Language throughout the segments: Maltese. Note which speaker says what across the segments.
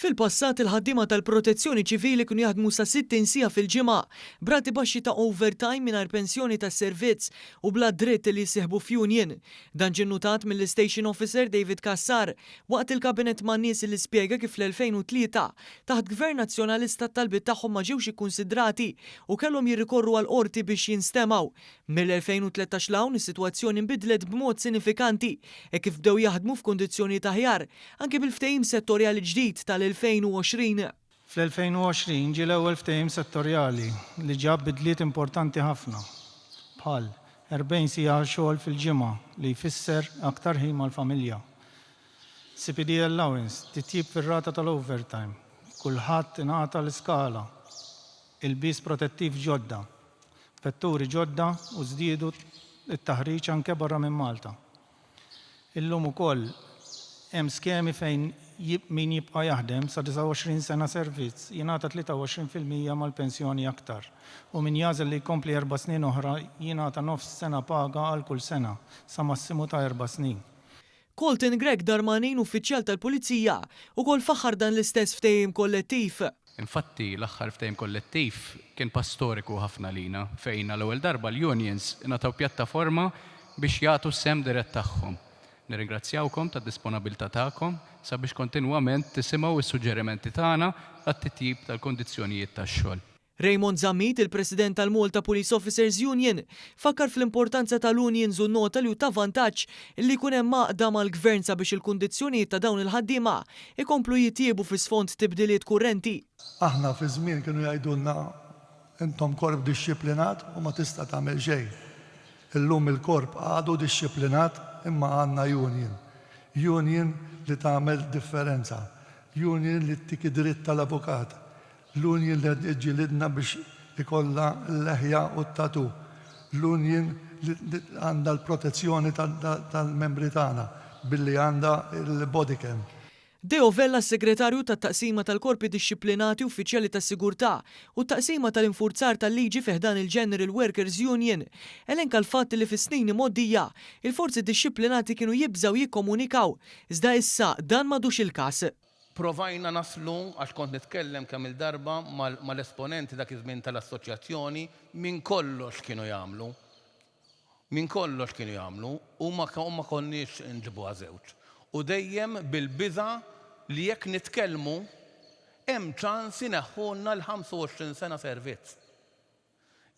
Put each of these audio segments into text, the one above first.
Speaker 1: Fil-passat il-ħaddiema tal-Protezzjoni Ċivili kienu jaħdmu sa 60 siegħa fil-ġimgħa, b'rati baxxi ta' overtime mingħajr pensjoni tas-servizz u bla dritt li jissieħbu f'union. Dan ġie nnutat mill-Station Officer David Cassar waqt il-Kabinett man-nies li spjega kif fl-2003 taħt Gvern Nazzjonalista t-talbiet tagħhom ma ġewx ikkunsidrati u kellhom jirrikorru għall-Qorti biex jinstemgħu. Mill-2013 'l hawn is-sitwazzjoni nbidlet b'mod sinifikanti hekk kif bdew jaħdmu f'kundizzjonijiet aħjar, anke bil-ftehim settorjali ġdid tal-2020.
Speaker 2: Fl-2020 ġie l-ewwel ftehim settorjali li ġab bidliet importanti ħafna, bħal 40 siegħa xogħol fil-ġimgħa li jfisser aktar ħin mal-familja, CPD allowance, titjib fir-rata tal-overtime, kulħadd ingħata l-iskala, ilbies protettiv ġodda, vetturi ġodda u żdiedu t-taħriġ anke barra minn Malta. Illum ukoll hemm skemi fejn min jibqa' jaħdem sa 29 sena servizz jingħata 23% mal-pensjoni aktar u min jagħżel li jkompli erba' snin oħra jingħata nofs sena paga għal kull sena sa massimu ta' erba' snin.
Speaker 1: Colton Grech Darmanin, uffiċjal tal-Pulizija, ukoll faħħar dan l-istess ftehim kollettiv.
Speaker 3: Infatti, l-aħħar ftehim kollettiv kien pass storiku ħafna għalina, fejn għal-ewwel darba l-unions ingħataw pjattaforma biex jagħtu s-sehem dirett tagħhom. Nirringrazzjawkom tad-disponabilità tagħkom sabiex kontinwament tisimgħu s-suġġerimenti tagħna għat-titjib tal-kundizzjonijiet tax-xogħol.
Speaker 1: Raymond Zammit, il-President tal-Malta Police Officers Union, fakkar fl-importanza tal-unions u nnota li hu ta' vantaġġ li jkun hemm għaqda mal-Gvern sabiex il-kundizzjonijiet ta' dawn il-ħaddiema jkomplu jitjiebu fi sfond tibdiliet kurrenti.
Speaker 4: Aħna fi żmien kienu jgħidulna intom korp dixxiplinat u ma tista' tagħmel xejn. Illum il-korp għadu dixxiplinat imma għandna union. Union li tagħmel differenza. Union li ttik id-dritt tal-avukat. L-union li qed iġġilidna biex ikollha l-leħja u t-tattoo. L-union li għandha l-protezzjoni tal-membri tagħna billi għandha l-body cam.
Speaker 1: Deo Vella, Segretarju tat-Taqsima tal-Korpi Dixxiplinati Uffiċjali tas-Sigurtà u t-Taqsima tal-Infurzar tal-Liġi fi ħdan il-General Workers Union, elenka l-fatt li fis-snin imgħoddija, il-forzi dixxiplinati kienu jibżgħu jikkomunikaw, iżda issa dan m'għadux il-każ.
Speaker 5: Provajna naslu, għax kont nitkellem kemm-il darba mal-esponenti dak iż-żmien tal-assoċjazzjoni, minn kollox kienu jagħmlu. Minn kollox kienu jagħmlu u ma konniex nġibuha żewġ. U dejjem bil-biża' li jekk nitkellmu hemm ċans ineħħulna l-25 sena servizz.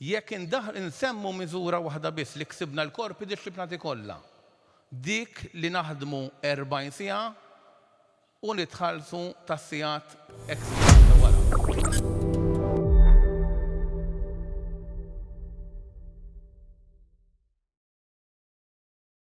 Speaker 5: Jekk indaħħlu insemmu miżura waħda biss li ksibna l-korpi dixxiplinati kollha, dik li naħdmu 40 siegħa u nitħallsu tas-sigħat extra.